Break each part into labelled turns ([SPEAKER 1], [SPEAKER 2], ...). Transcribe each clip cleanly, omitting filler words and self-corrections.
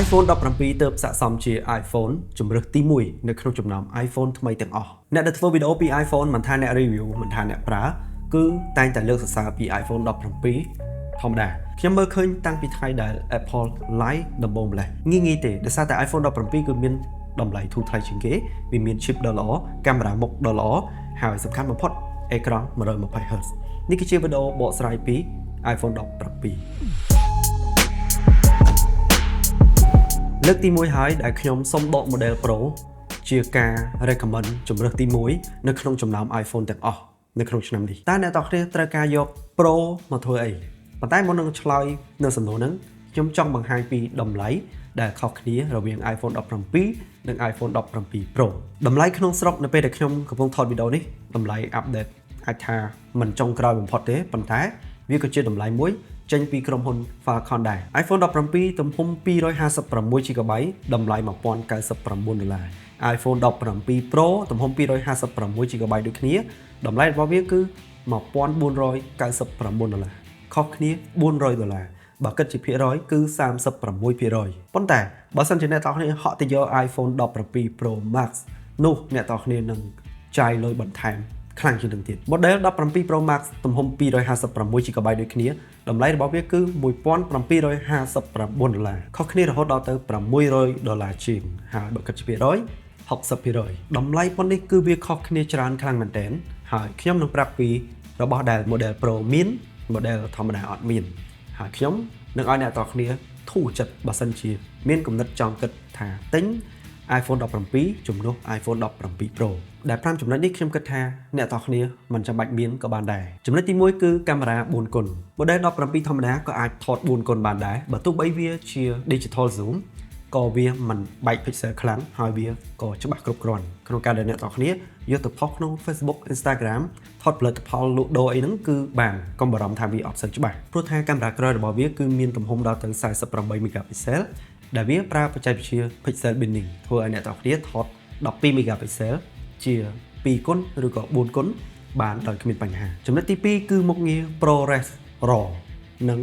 [SPEAKER 1] iPhone 17ទើបស័ក្តិសមជា iPhone ជម្រើសទី1នៅក្នុងចំណោម iPhone ថ្មីទាំងអស់អ្នកដែលធ្វើវីដេអូពី iPhone មិនថាអ្នក review មិនថាអ្នកប្រើគឺតែងតែលើកសរសើរពី iPhone 17ធម្មតាខ្ញុំមើលឃើញតាំងពីថ្ងៃដែល Apple Live ដំបូងម្លេះងាយងាយទេដោយសារតែ iPhone 17គឺមានតម្លៃធូរថ្លៃជាងគេវាមាន chip ដ៏ល្អកាមេរ៉ាមុខដ៏ល្អហើយសំខាន់បំផុតអេក្រង់ 120 Hz នេះគឺជាវីដេអូបកស្រាយពី iPhone 17លើកទី1ហើយដែលខ្ញុំសុំដក model Pro ជាការ recommend ជម្រើសទី1នៅក្នុងចំណោម iPhone ទាំងអស់នៅក្នុងឆ្នាំនេះតើអ្នកទាំងគ្នាត្រូវការយក Pro មកធ្វើអីប៉ុន្តែមុននឹងឆ្លើយនៅសំណួរហ្នឹងខ្ញុំចង់បង្ហាញពីតម្លៃដែលខុសគ្នារវាង iPhone 17និង iPhone 17 Pro តម្លៃក្នុងស្រុកនៅពេលដែលខ្ញុំកំពុងថតវីដេអូនេះតម្លៃ update អាចថាមិនចុងក្រោយបំផុតទេប៉ុន្តែវាក៏ជាតម្លៃមួយចេញពីក្រុមហ៊ុន Falcon ដែរ iPhone 17ទំហំ 256 GB តម្លៃ1099ដុល្លារ iPhone 17 Pro ទំហំ 256 GB ដូចគ្នាតម្លៃរបស់វាគឺ1499ដុល្លារខុសគ្នា400ដុល្លារបើគិតជាភាគរយគឺ36%ប៉ុន្តែបើសិនជាអ្នកទាំងគ្នាហក់ទៅយក iPhone 17 Pro Max នោះអ្នកទាំងគ្នានឹងចាយលុយបន្ថែមខ្លាំងជាងនឹងទៀត model 17 Pro Max ទំហំ 256 GB ដូចគ្នាតម្លៃរបស់វាគឺ1759ដុល្លារខុសគ្នារហូតដល់ទៅ600ដុល្លារជាងហើយបើគិតជាភាគរយ60%តម្លៃប៉ុននេះគឺវាខុសគ្នាច្រើនខ្លាំងមែនទែនហើយខ្ញុំនឹងប្រាប់ពីរបស់ដែល model Pro មាន model ធម្មតាអត់មានហើយខ្ញុំនឹងឲ្យអ្នកទាំងគ្នាធូរចិត្តបើសិនជាមានគំនិតចង់គិតថាទិញ iPhone 17ជំនួស iPhone 17 Pro ដែល5ចំណុចនេះខ្ញុំគិតថាអ្នកទាំងគ្នាមិនចាំបាច់មានក៏បានដែរចំណុចទី1គឺកាមេរ៉ា4គុណ model 17ធម្មតាក៏អាចថត4គុណបានដែរបើទោះបីវាជា digital zoom ក៏វាមិនបែក pixel ខ្លាំងហើយវាក៏ច្បាស់គ្រប់គ្រាន់ក្នុងការដែលអ្នកទាំងគ្នាយកទៅផុសក្នុង Facebook Instagram ថតផលិតផលលក់ដូរអីហ្នឹងគឺបានកុំបារម្ភថាវាអត់សូវច្បាស់ព្រោះថាកាមេរ៉ាក្រោយរបស់វាគឺមានទំហំដល់ទៅ48 megapixel ដែលវាប្រើបច្ចេកវិទ្យា pixel binning ធ្វើឲ្យអ្នកទាំងគ្នាថត12 megapixel ជា2គុណឬក៏4គុណបានដោយគ្មានបញ្ហាចំណុចទី2គឺមុខងារ ProRes RAW និង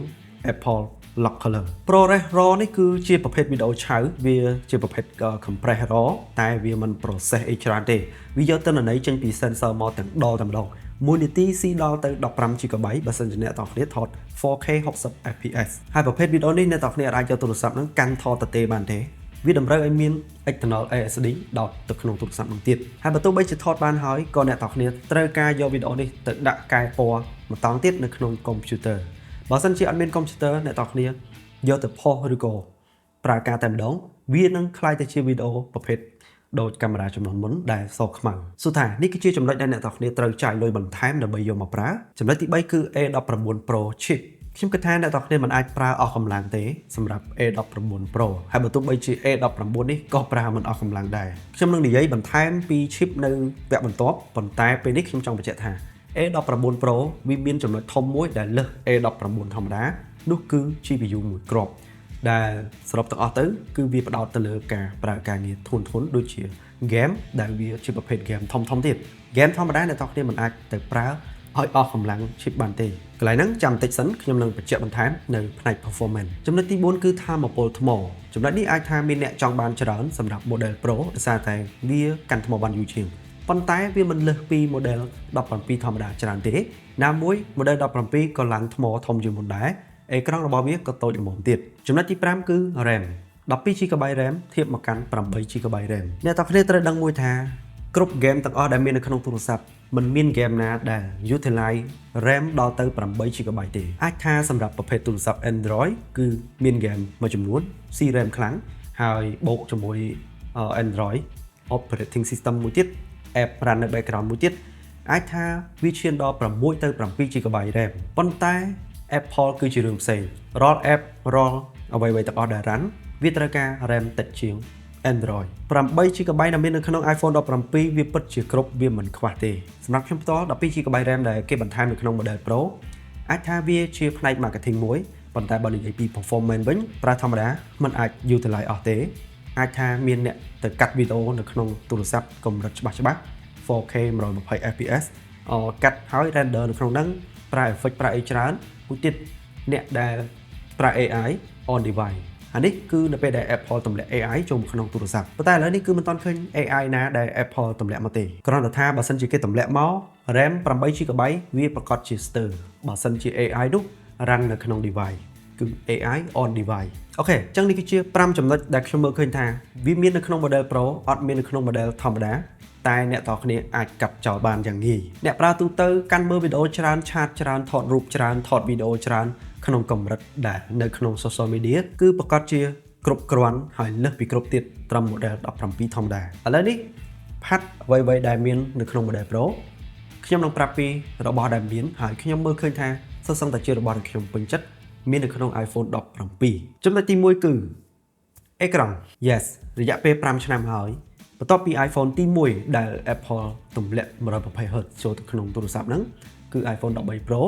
[SPEAKER 1] Apple Log Color ProRes RAW នេះគឺជាប្រភេទវីដេអូឆៅវាជាប្រភេទ compress RAW តែវាមិន process អីច្រើនទេវាយកទិន្នន័យចេញពី sensor មកទាំងដតែម្ដង1នាទីស៊ីដល់ទៅ15 GB បើសិនជាអ្នកទាំងគ្នាថត 4K 60 fps ហើយប្រភេទវីដេអូនេះអ្នកទាំងគ្នាអាចយកទូរស័ព្ទហ្នឹងកាន់ថតទៅទេបានទេវាតម្រូវឲ្យមាន external SSD ដោតទៅក្នុងទូរស័ព្ទនឹងទៀតហើយបើទោះបីជាថតបានហើយក៏អ្នកទាំងគ្នាត្រូវការយកវីដេអូនេះទៅដាក់កែពណ៌ម្តងទៀតនៅក្នុង computer បើសិនជាអត់មានកុំព្យូទ័រអ្នកទាំងគ្នាយកទៅផុសឬក៏ប្រើការតែម្ដងវានឹងក្លាយទៅជាវីដេអូប្រភេទដូចកាមេរ៉ាចំនួនមុនដែលសខ្មៅសុថានេះគឺជាចំណុចដែលអ្នកទាំងគ្នាត្រូវចាយលុយបន្ថែមដើម្បីយកមកប្រើចំណុចទី3គឺ A19 Pro chip ខ្ញុំគិតថាអ្នកទាំងគ្នាមិនអាចប្រើអស់កម្លាំងទេសម្រាប់ A19 Pro ហើយបើទោះបីជា A19 នេះក៏ប្រើមិនអស់កម្លាំងដែរខ្ញុំនឹងនិយាយបន្ថែមពី chip នៅវគ្គបន្ទាប់ប៉ុន្តែពេលនេះខ្ញុំចង់បញ្ជាក់ថា A19 Pro វាមានចំណុចធំមួយដែលលើស A19 ធម្មតានោះគឺ GPU មួយគ្រាប់ដែលសរុបទាំងអស់ទៅគឺវាផ្ដោតទៅលើការប្រើការងារធ្ងន់ៗដូចជា game ដែលវាជាប្រភេទ game ធំធំទៀត game ធម្មតាអ្នកទាំងគ្នាមិនអាចទៅប្រើឲ្យអស់កម្លាំង chip បានទេកន្លែងហ្នឹងចាំតិចសិនខ្ញុំនឹងបញ្ជាក់បន្ថែមនៅផ្នែក performance ចំណុចទី4គឺថាមពលថ្មចំណុចនេះអាចថាមានអ្នកចង់បានច្រើនសម្រាប់ model Pro ដោយសារតែវាកាន់ថ្មបានយូរជាងប៉ុន្តែវាមិនលើសពី model 17ធម្មតាច្រើនទេណាមួយ model 17ក៏ឡើងថ្មធំជាងមុនដែរអេក្រង់របស់វាក៏តូចល្មមទៀតចំណុចទី5គឺ RAM 12 GB RAM ធៀបមកកាន់ 8 GB RAM អ្នកទាំងគ្នាត្រូវដឹងមួយថាគ្រប់ game ទាំងអស់ដែលមាននៅក្នុងទូរស័ព្ទមិនមាន game ណាដែល utilize RAM ដល់ទៅ 8 GB ទេអាចថាសម្រាប់ប្រភេទទូរស័ព្ទ Android គឺមាន game មួយចំនួនស៊ី RAM ខ្លាំងហើយបូកជាមួយ Android operating system មួយទៀត app run នៅ background មួយទៀតអាចថាវាឈានដល់6ទៅ7 GB RAM ប៉ុន្តែ Apple គឺជារឿងផ្សេងរាល់ app រាល់អ្វីៗទាំងអស់ដែល run វាត្រូវការ RAM តិចជាង Android 8 GB ដែលមាននៅក្នុង iPhone 17វាពិតជាគ្រប់វាមិនខ្វះទេសម្រាប់ខ្ញុំផ្ទាល់ 12 GB RAM ដែលគេបន្ថែមនៅក្នុង model Pro អាចថាវាជាផ្នែក marketing មួយប៉ុន្តែបើនិយាយពី performance វិញប្រើធម្មតាมันអាច utilize អស់ទេអាចថាមានអ្នកទៅកាត់វីដេអូនៅក្នុងទូរស័ព្ទកម្រិតច្បាស់ច្បាស់ 4K 120 fps អកាត់ហើយ render នៅក្នុងហ្នឹងប្រើ effect ប្រើអីច្រើនមួយទៀតអ្នកដែលប្រើ AI on device អានេះគឺនៅពេលដែល Apple ទម្លាក់ AI ចូលមកក្នុងទូរស័ព្ទប៉ុន្តែឥឡូវនេះគឺមិនទាន់ឃើញ AI ណាដែល Apple ទម្លាក់មកទេគ្រាន់តែថាបើសិនជាគេទម្លាក់មក RAM 8 GB វាប្រកាសជាស្ទើរបើសិនជា AI នោះ run នៅក្នុង device គឺ AI on device។ OK អញ្ចឹងនេះគឺជា5ចំណុចដែលខ្ញុំមើលឃើញថាវាមាននៅក្នុង model Pro អត់មាននៅក្នុង model ធម្មតាតែអ្នកទាំងគ្នាអាចកាត់ចោលបានយ៉ាងងាយអ្នកប្រើទូទៅកាន់មើលវីដេអូច្រើន chat ច្រើនថតរូបច្រើនថតវីដេអូច្រើនក្នុងកម្រិតដែលនៅក្នុង social media គឺប្រកាសជាគ្រប់គ្រាន់ហើយលើសពីគ្រប់ទៀតត្រឹម model 17ធម្មតាឥឡូវនេះផាត់អ្វីៗដែលមាននៅក្នុង model Pro ខ្ញុំនឹងប្រាប់ពីរបស់ដែលមានហើយខ្ញុំមើលឃើញថាសុទ្ធសឹងតែជារបស់ដែលខ្ញុំពេញចិត្តមាននៅក្នុង iPhone 17ចំណុចទី1គឺអេក្រង់ Yes រយៈពេល5ឆ្នាំហើយបន្ទាប់ពី iPhone ទី1ដែល Apple ទម្លាក់ 120 Hz ចូលទៅក្នុងទូរស័ព្ទហ្នឹងគឺ iPhone 13 Pro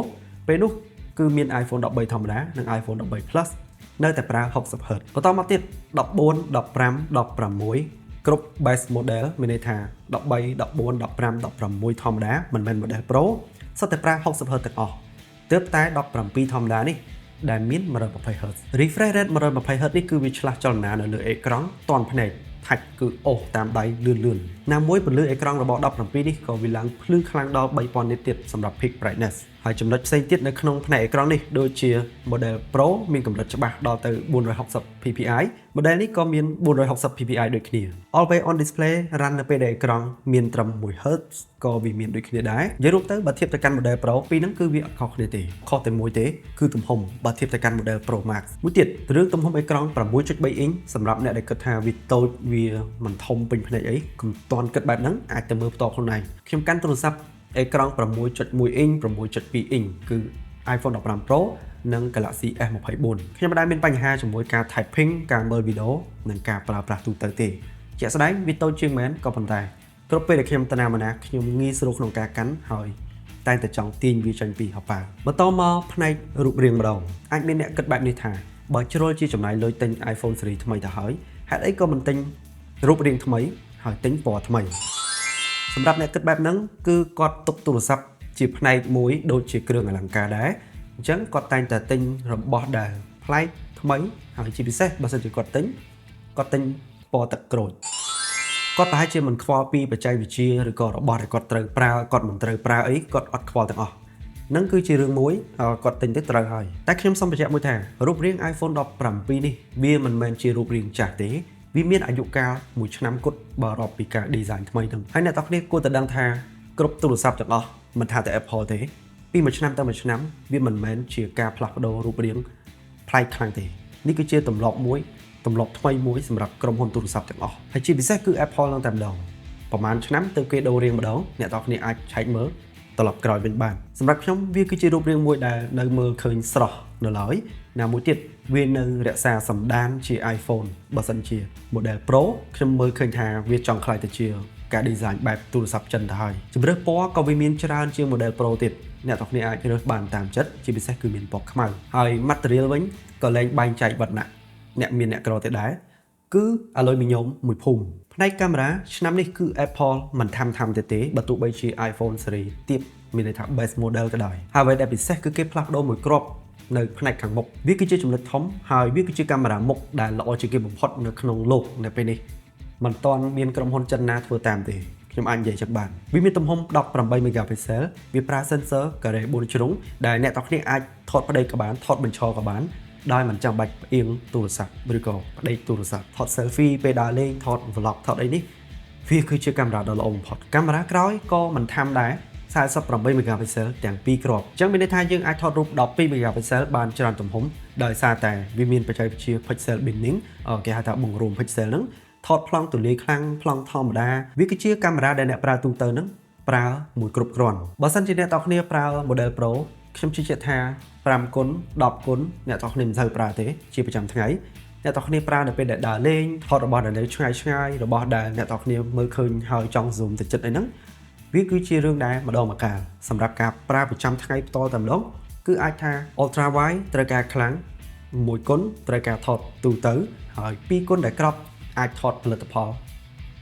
[SPEAKER 1] ពេលនោះគឺមាន iPhone 13ធម្មតានិង iPhone 13 Plus នៅតែប្រើ 60 Hz បន្តមកទៀត14 15 16គ្រប់ base model មានន័យថា13 14 15 16ធម្មតាមិនមែន model Pro សុទ្ធតែប្រើ 60 Hz ទាំងអស់ទើបតែ17ធម្មតានេះដែលមាន 120 Hz refresh rate 120 Hz នេះគឺវាឆ្លាស់ចលនានៅលើអេក្រង់តាន់ភ្នែកថាច់គឺអូសតាមដៃលឿនលឿនណាមួយពន្លឺអេក្រង់របស់17នេះក៏វាឡើងភ្លឺខ្លាំងដល់3000 nit ទៀតសម្រាប់ peak brightness ហើយចំណុចផ្សេងទៀតនៅក្នុងផ្នែកអេក្រង់នេះដូចជា model Pro មានកម្រិតច្បាស់ដល់ទៅ460 ppi model នេះក៏មាន460 ppi ដូចគ្នា Always on display run នៅពេលដែលអេក្រង់មានត្រឹម 1 Hz ក៏វាមានដូចគ្នាដែរនិយាយរួមទៅបើធៀបទៅកាន់ model Pro ពីរហ្នឹងគឺវាអត់ខុសគ្នាទេខុសតែមួយទេគឺទំហំបើធៀបទៅកាន់ model Pro Max មួយទៀតរឿងទំហំអេក្រង់6.3 inch សម្រាប់អ្នកដែលគិតថាវាតូចវាមិនធំពេញភ្នែកអីកុំទាន់គិតបែបហ្នឹងអាចទៅមើលផ្ទាល់ខ្លួនឯងខ្ញុំកាន់ទូរស័ព្ទអេក្រង់6.1 inch 6.2 inch គឺ iPhone 15 Pro និង Galaxy S24 ខ្ញុំមិនដែលមានបញ្ហាជាមួយការ typing ការមើលវីដេអូនិងការប្រើប្រាស់ទូទៅទេជាក់ស្ដែងវាតូចជាងមែនក៏ប៉ុន្តែគ្រប់ពេលដែលខ្ញុំទៅណាមកណាខ្ញុំងាយស្រួលក្នុងការកាន់ហើយតែងតែចង់ទាញវាចេញពីហោប៉ៅបន្តមកផ្នែករូបរាងម្ដងអាចមានអ្នកគិតបែបនេះថាបើជ្រុលជាចំណាយលុយទិញ iPhone ស៊េរីថ្មីទៅហើយហេតុអីក៏មិនទិញរូបរាងថ្មីហើយទិញពណ៌ថ្មីសម្រាប់អ្នកគិតបែបហ្នឹងគឺគាត់ទុកទូរស័ព្ទជាផ្នែកមួយដូចជាគ្រឿងអលង្ការដែរអញ្ចឹងគាត់តែងតែទិញរបស់ដែលប្លែកថ្មីហើយជាពិសេសបើសិនជាគាត់ទិញគាត់ទិញពណ៌ទឹកក្រូចគាត់ប្រហែលជាមិនខ្វល់ពីបច្ចេកវិទ្យាឬក៏របស់ដែលគាត់ត្រូវប្រើគាត់មិនត្រូវប្រើអីគាត់អត់ខ្វល់ទាំងអស់នឹងគឺជារឿងមួយគាត់ទិញទៅត្រូវហើយតែខ្ញុំសូមបញ្ជាក់មួយថារូបរាង iPhone 17នេះវាមិនមែនជារូបរាងចាស់ទេវាមានអាយុកាលមួយឆ្នាំគត់បើរាប់ពីការ design ថ្មីហ្នឹងហើយអ្នកទាំងគ្នាគួរតែដឹងថាគ្រប់ទូរស័ព្ទទាំងអស់មិនថាតែ Apple ទេពីមួយឆ្នាំទៅមួយឆ្នាំវាមិនមែនជាការផ្លាស់ប្ដូររូបរាងប្លែកខ្លាំងទេនេះគឺជាទម្លាប់មួយទម្លាប់ថ្មីមួយសម្រាប់ក្រុមហ៊ុនទូរស័ព្ទទាំងអស់ហើយជាពិសេសគឺ Apple នឹងតែម្ដងប្រហែលឆ្នាំទៅគេដូររាងម្ដងអ្នកទាំងគ្នាអាចឆែកមើលត្រឡប់ក្រោយវិញបានសម្រាប់ខ្ញុំវាគឺជារូបរាងមួយដែលនៅមើលឃើញស្រស់នៅឡើយណាមួយទៀតវានៅរក្សាសម្ដានជា iPhone បើសិនជា model Pro ខ្ញុំមើលឃើញថាវាចង់ក្លាយទៅជាការ design បែបទូរស័ព្ទចិនទៅហើយជម្រើសពណ៌ក៏វាមានច្រើនជាង model Pro ទៀតអ្នកទាំងគ្នាអាចរើសបានតាមចិត្តជាពិសេសគឺមានពណ៌ខ្មៅហើយ material វិញក៏លែងបែងចែកវណ្ណៈអ្នកមានអ្នកក្រទៅដែរគឺអាលុយមីញ៉ូមមួយភូមិផ្នែកកាមេរ៉ាឆ្នាំនេះគឺ Apple មិនធ្វើធ្វើទេទេបើទោះបីជា iPhone series ទាបមានន័យថា base model ក៏ដោយហើយអ្វីដែលពិសេសគឺគេផ្លាស់ប្ដូរមួយគ្រាប់នៅផ្នែកខាងមុខវាគឺជាចំណុចធំហើយវាគឺជាកាមេរ៉ាមុខដែលល្អជាងគេបំផុតនៅក្នុងលោកនៅពេលនេះមិនទាន់មានក្រុមហ៊ុនចិនណាធ្វើតាមទេខ្ញុំអាចនិយាយចឹងបានវាមានទំហំ18 megapixel វាប្រើ sensor ការ៉េ4ជ្រុងដែលអ្នកទាំងគ្នាអាចថតប្តីក៏បានថតបញ្ឈរក៏បានដោយមិនចាំបាច់ផ្អៀងទូរស័ព្ទឬក៏ផ្ដេកទូរស័ព្ទថត selfie ពេលដើរលេងថត vlog ថតអីនេះវាគឺជាកាមេរ៉ាដ៏ល្អបំផុតកាមេរ៉ាក្រោយក៏មិនធំដែរ48 megapixel ទាំងពីរគ្រាប់អញ្ចឹងមានន័យថាយើងអាចថតរូប12 megapixel បានច្រើនទំហំដោយសារតែវាមានបច្ចេកវិទ្យា pixel binning គេហៅថាបង្រួម pixel ហ្នឹងថតប្លង់ទូលាយខ្លាំងប្លង់ធម្មតាវាគឺជាកាមេរ៉ាដែលអ្នកប្រើទូទៅហ្នឹងប្រើមួយគ្រប់គ្រាន់បើសិនជាអ្នកទាំងគ្នាប្រើ model Pro ខ្ញុំជឿជាក់ថា5គុណ10គុណអ្នកទាំងគ្នាមិនសូវប្រើទេជាប្រចាំថ្ងៃអ្នកទាំងគ្នាប្រើនៅពេលដែលដើរលេងថតរបស់ដែលនៅឆ្ងាយឆ្ងាយរបស់ដែលអ្នកទាំងគ្នាមើលឃើញហើយចង់ zoom ទៅចិត្តអីហ្នឹងវាគឺជារឿងដែលម្ដងម្កាលសម្រាប់ការប្រើប្រចាំថ្ងៃផ្ទាល់តែម្ដងគឺអាចថា ultra wide ត្រូវការខ្លាំងមួយគុណត្រូវការថតទូទៅហើយពីរគុណដែល crop អាចថតផលិតផល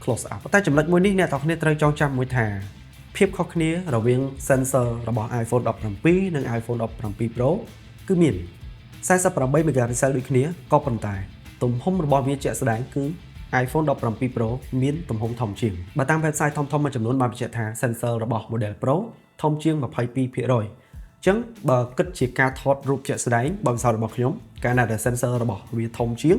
[SPEAKER 1] close up តែចំណុចមួយនេះអ្នកទាំងគ្នាត្រូវចងចាំមួយថាភាពខុសគ្នារវាង sensor របស់ iPhone 17និង iPhone 17 Pro គឺមាន48 megapixel ដូចគ្នាក៏ប៉ុន្តែ ទំហំរបស់វាជាក់ស្ដែងគឺ iPhone 17 Pro មានទំហំធំជាងបើតាម website ធំៗមួយចំនួនបានបញ្ជាក់ថា sensor របស់ model Pro ធំជាង22%អញ្ចឹងបើគិតជាការថតរូបជាក់ស្ដែងបទពិសោធន៍របស់ខ្ញុំកាលណាដែល sensor របស់វាធំជាង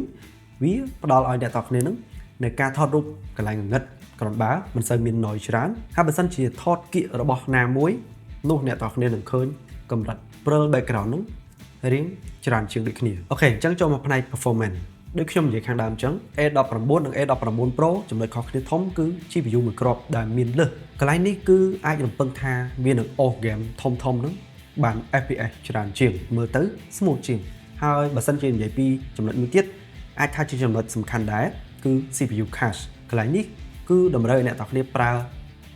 [SPEAKER 1] វាផ្ដល់ឲ្យអ្នកទាំងគ្នានឹងនៅការថតរូបកន្លែងងងឹតគ្រាន់បើមិនសូវមាន noise ច្រើនហើយបើសិនជាថតគៀករបស់ណាមួយនោះអ្នកទាំងគ្នានឹងឃើញកម្រិតព្រិល background ហ្នឹងរៀងច្រើនជាងដូចគ្នាOK អញ្ចឹងចូលមកផ្នែក performance ដូចខ្ញុំនិយាយខាងដើមអញ្ចឹង A19 និង A19 Pro ចំណុចខុសគ្នាធំគឺ GPU មួយគ្រាប់ដែលមានលើសកន្លែងនេះគឺអាចរំពឹងថាវានឹងអូស game ធំៗហ្នឹងបាន FPS ច្រើនជាងមើលទៅ smooth ជាងហើយបើសិនជានិយាយពីចំណុចមួយទៀតអាចថាជាចំណុចសំខាន់ដែរគឺ CPU cache កន្លែងនេះគឺតម្រូវឲ្យអ្នកទាំងគ្នាប្រើ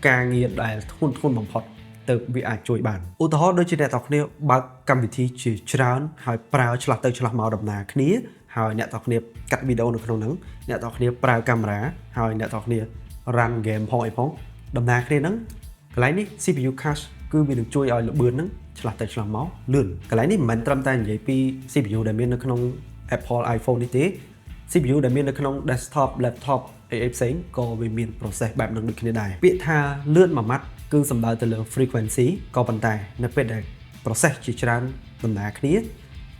[SPEAKER 1] ការងារដែលធ្ងន់ធ្ងរបំផុតទៅវាអាចជួយបានឧទាហរណ៍ដូចជាអ្នកទាំងគ្នាបើកកម្មវិធីជាច្រើនហើយប្រើឆ្លាស់ទៅឆ្លាស់មកដំណើរគ្នាហើយអ្នកទាំងគ្នាកាត់វីដេអូនៅក្នុងហ្នឹងអ្នកទាំងគ្នាប្រើកាមេរ៉ាហើយអ្នកទាំងគ្នា run game ផងអីផងដំណើរគ្នាហ្នឹងកន្លែងនេះ CPU cache គឺវានឹងជួយឲ្យល្បឿនហ្នឹងឆ្លាស់ទៅឆ្លាស់មកលឿនកន្លែងនេះមិនមែនត្រឹមតែនិយាយពី CPU ដែលមាននៅក្នុង Apple iPhone នេះទេ CPU ដែលមាននៅក្នុង desktop laptop អីអីផ្សេងក៏វាមាន process បែបហ្នឹងដូចគ្នាដែរពាក្យថាលឿនមួយម៉ាត់គឺសំដៅទៅលើ frequency ក៏ប៉ុន្តែនៅពេលដែល process ជាច្រើនដំណើរគ្នា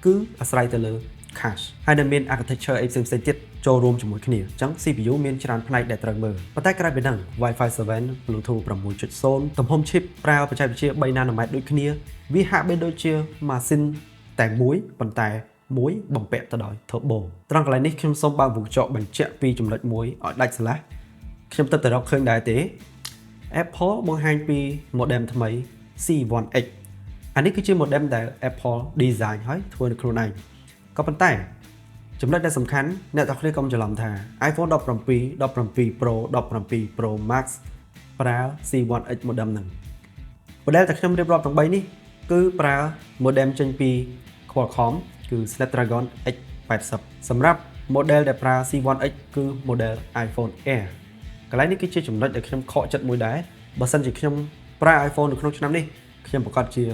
[SPEAKER 1] គឺអាស្រ័យទៅលើ cache ហើយនៅមាន architecture អីផ្សេងៗទៀតចូលរួមជាមួយគ្នាអញ្ចឹង CPU មានច្រើនផ្នែកដែលត្រូវមើលប៉ុន្តែក្រៅពីហ្នឹង Wi-Fi 7 Bluetooth 6.0ទំហំ chip ប្រើបច្ចេកវិទ្យា3 nanometer ដូចគ្នាវាហាក់បីដូចជាម៉ាស៊ីនតែមួយប៉ុន្តែមួយបំពាក់ទៅដោយ turbo ត្រង់កន្លែងនេះខ្ញុំសូមបើកវងកញ្ចក់បញ្ជាក់ពីចំណុចមួយឲ្យដាច់ស្រឡះខ្ញុំទើបតែរកឃើញដែរទេ Apple បង្ហាញពី modem ថ្មី C1X អានេះគឺជា modem ដែល Apple design ហើយធ្វើនៅខ្លួនឯងក៏ប៉ុន្តែចំណុចដែលសំខាន់អ្នកទាំងគ្នាកុំច្រឡំថា iPhone 17 17 Pro 17 Pro Max ប្រើ C1X modem ហ្នឹង model តែខ្ញុំរៀបរាប់ទាំង3នេះគឺប្រើ modem ចេញពី Qualcomm គឺ Snapdragon X80 សម្រាប់ model ដែលប្រើ C1X គឺ model iPhone Air កន្លែងនេះគឺជាចំណុចដែលខ្ញុំខកចិត្តមួយដែរបើសិនជាខ្ញុំប្រើ iPhone នៅក្នុងឆ្នាំនេះខ្ញុំប្រាកដជា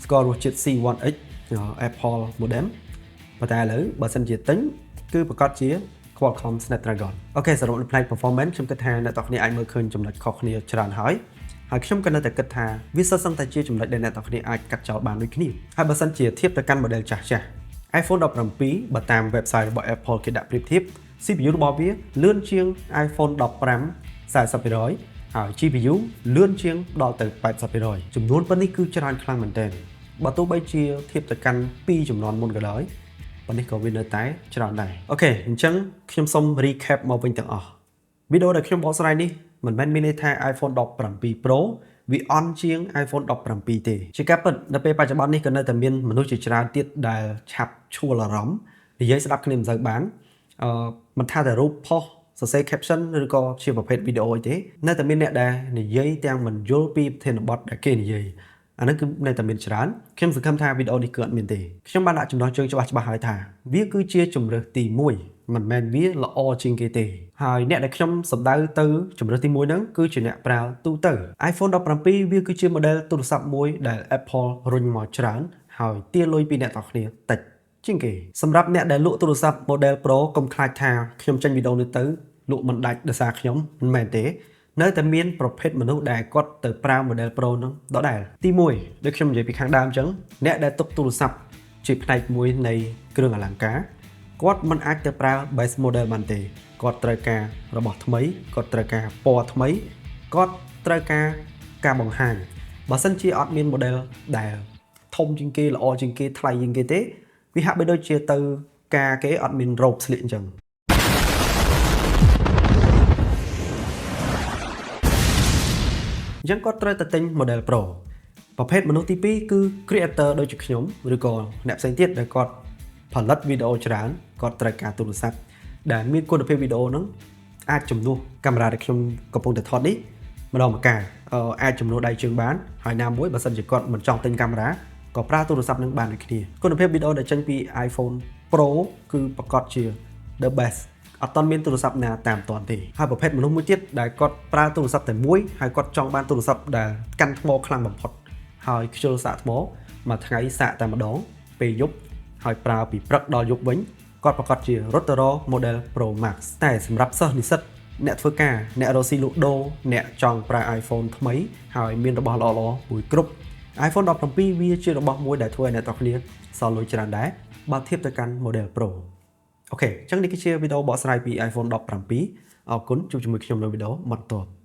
[SPEAKER 1] ស្គាល់រសជាតិ C1X Apple modem ប៉ុន្តែឥឡូវបើសិនជាទិញគឺប្រាកដជា Qualcomm Snapdragon OK សរុបនៅផ្នែក performance ខ្ញុំគិតថាអ្នកទាំងគ្នាអាចមើលឃើញចំណុចខុសគ្នាច្រើនហើយហើយខ្ញុំក៏នៅតែគិតថាវាសុទ្ធសឹងតែជាចំណុចដែលអ្នកទាំងគ្នាអាចកាត់ចោលបានដូចគ្នាហើយបើសិនជាធៀបទៅកាន់ model ចាស់ចាស់ iPhone 17បើតាម website របស់ Apple គេដាក់ប្រៀបធៀប CPU របស់វាលឿនជាង iPhone 15 40%ហើយ GPU លឿនជាងដល់ទៅ80%ចំនួនប៉ុណ្នេះគឺច្រើនខ្លាំងមែនទែនបើទោះបីជាធៀបទៅកាន់2ចំនួនមុនក៏ដោយប៉ុន្នេះក៏វានៅតែច្រើនដែរ OK អញ្ចឹងខ្ញុំសូម recap មកវិញទាំងអស់វីដេអូដែលខ្ញុំបកស្រាយនេះមិនមែនមានន័យថា iPhone 17 Pro វាអន់ជាង iPhone 17ទេជាការពិតនៅពេលបច្ចុប្បន្ននេះក៏នៅតែមានមនុស្សជាច្រើនទៀតដែលឆាប់ឈួលអារម្មណ៍និយាយស្ដាប់គ្នាមិនសូវបានអឺមិនថាតែរូបផុសសរសេរ caption ឬក៏ជាប្រភេទវីដេអូអីទេនៅតែមានអ្នកដែលនិយាយទាំងមិនយល់ពីប្រធានបទដែលគេនិយាយអាហ្នឹងគឺនៅតែមានច្រើនខ្ញុំសង្ឃឹមថាវីដេអូនេះគឺអត់មានទេខ្ញុំបានដាក់ចំណងជើងច្បាស់ច្បាស់ហើយថាវាគឺជាជំរើសទី1មិនមែនវាល្អជាងគេទេហើយអ្នកដែលខ្ញុំសម្ដៅទៅជំរើសទី1ហ្នឹងគឺជាអ្នកប្រើទូទៅ iPhone 17វាគឺជា model ទូរស័ព្ទមួយដែល Apple រុញមកច្រើនហើយទារលុយពីអ្នកទាំងគ្នាតិចជាងគេសម្រាប់អ្នកដែលលក់ទូរស័ព្ទ model Pro កុំខ្លាចថាខ្ញុំចេញវីដេអូនេះទៅលក់មិនដាច់ដោយសារខ្ញុំមិនមែនទេនៅតែមានប្រភេទមនុស្សដែលគាត់ទៅប្រើ model Pro ហ្នឹងដដែលទី1ដូចខ្ញុំនិយាយពីខាងដើមអញ្ចឹងអ្នកដែលទុកទូរស័ព្ទជាផ្នែកមួយនៃគ្រឿងអលង្ការគាត់មិនអាចទៅប្រើ base model បានទេគាត់ត្រូវការរបស់ថ្មីគាត់ត្រូវការពណ៌ថ្មីគាត់ត្រូវការការបង្ហាញបើសិនជាអត់មាន model ដែលធំជាងគេល្អជាងគេថ្លៃជាងគេទេវាហាក់បីដូចជាទៅការគេអត់មានរ៉ូបស្លៀកអញ្ចឹងអញ្ចឹងគាត់ត្រូវតែទិញ model Pro ប្រភេទមនុស្សទី2គឺ creator ដូចជាខ្ញុំឬក៏អ្នកផ្សេងទៀតដែលគាត់ផលិតវីដេអូច្រើនគាត់ត្រូវការទូរស័ព្ទដែលមានគុណភាពវីដេអូហ្នឹងអាចជំនួសកាមេរ៉ាដែលខ្ញុំកំពុងតែថតនេះម្ដងម្កាលអាចជំនួសដៃជើងបានហើយណាមួយបើសិនជាគាត់មិនចង់ទិញកាមេរ៉ាក៏ប្រើទូរស័ព្ទនឹងបានដូចគ្នាគុណភាពវីដេអូដែលចេញពី iPhone Pro គឺប្រាកដជា the best អត់ទាន់មានទូរស័ព្ទណាតាមទាន់ទេហើយប្រភេទមនុស្សមួយទៀតដែលគាត់ប្រើទូរស័ព្ទតែមួយហើយគាត់ចង់បានទូរស័ព្ទដែលកាន់ថ្មខ្លាំងបំផុតហើយខ្ជិលសាកថ្មមួយថ្ងៃសាកតែម្ដងពេលយប់ហើយប្រើពីព្រឹកដល់យប់វិញគាត់ គាត់ប្រាកដជារត់ទៅរក model Pro Max តែសម្រាប់សិស្សនិស្សិតអ្នកធ្វើការអ្នករកស៊ីលក់ដូរអ្នកចង់ប្រើ iPhone ថ្មីហើយមានរបស់ល្អៗមួយគ្រប់ iPhone 17វាជារបស់មួយដែលធ្វើឲ្យអ្នកទាំងគ្នាសល់លុយច្រើនដែរបើធៀបទៅកាន់ model Pro។ OK អញ្ចឹងនេះគឺជាវីដេអូបកស្រាយពី iPhone 17អរគុណជួបជាមួយខ្ញុំនៅវីដេអូបន្ទាប់។